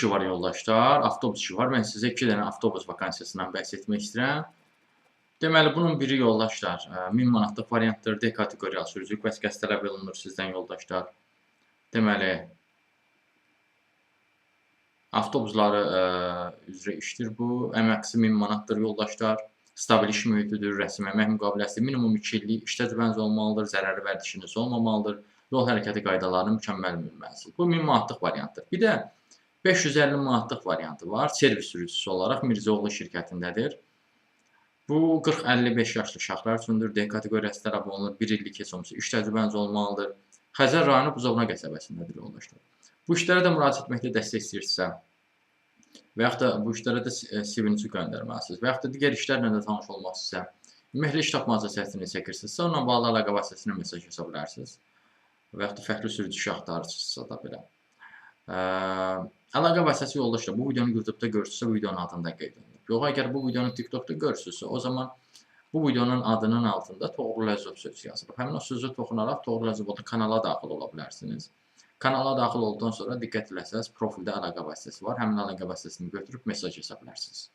İşi var yoldaşlar, avtobus işi var. Mən sizə 2 dənə avtobus vakansiyasından bəhs etmək istəyirəm. Deməli, bunun biri yoldaşlar, 1000 manatlıq variantdır, D kateqoriyalı sürücülük vəsiqəsi tələb olunur sizdən yoldaşlar. Deməli, avtobusları üzrə işdir bu. Əmək haqqısı 1000 manatdır yoldaşlar. Stabil iş mühitidir, rəsmi əmək müqaviləsi, minimum 2 illik iş təcrübəniz olmalıdır, zərərli vərdişiniz olmamalıdır, yol hərəkəti qaydalarını mükəmməl bilməlisiniz. Bu 1000 manatlıq variantdır. Bir də 550 manatlıq variantı var. Servis sürücüsü olaraq Mirzoğlu şirkətindədir. Bu 40-55 yaşlı şəxslər üçündür. D kateqoriyası tələb olunur. 1 illik heç olmasa iş təcrübəniz olmalıdır. Xəzər rayonu Buzovna qəsəbəsindədir yoldaşlar. Bu işlərə də müraciət etməkdə dəstək istəyirsinizsə və yaxud da bu işlərə də CV-nizi göndərməlisiniz və yaxud da digər işlərlə də tanış olmaq istəyirsə, ümumiyyətlə iş tapmaca çətinlik çəkirsinizsə, onunla bağlı əlaqə vasitəsilə mesaj yaza bilərsiniz. Və yaxud da fərqli sürücü iş axtarırsınızsa da belə. Əlaqə vasitəsi yoldaşlar, bu videonu YouTube-da görürsünüzsə, bu videonun adında qeyd olunub. Yox, əgər bu videonu TikTok-da görürsünüzsə, o zaman bu videonun adının altında Toğrul Əzizov sözü yazılıb. Həmin o sözə toxunaraq Toğrul Əzizov kanala daxil ola bilərsiniz. Kanala daxil olduqdan sonra diqqət eləsəniz, profildə əlaqə vasitəsi var. Həmin əlaqə vasitəsini götürüb mesaj yaza bilərsiniz.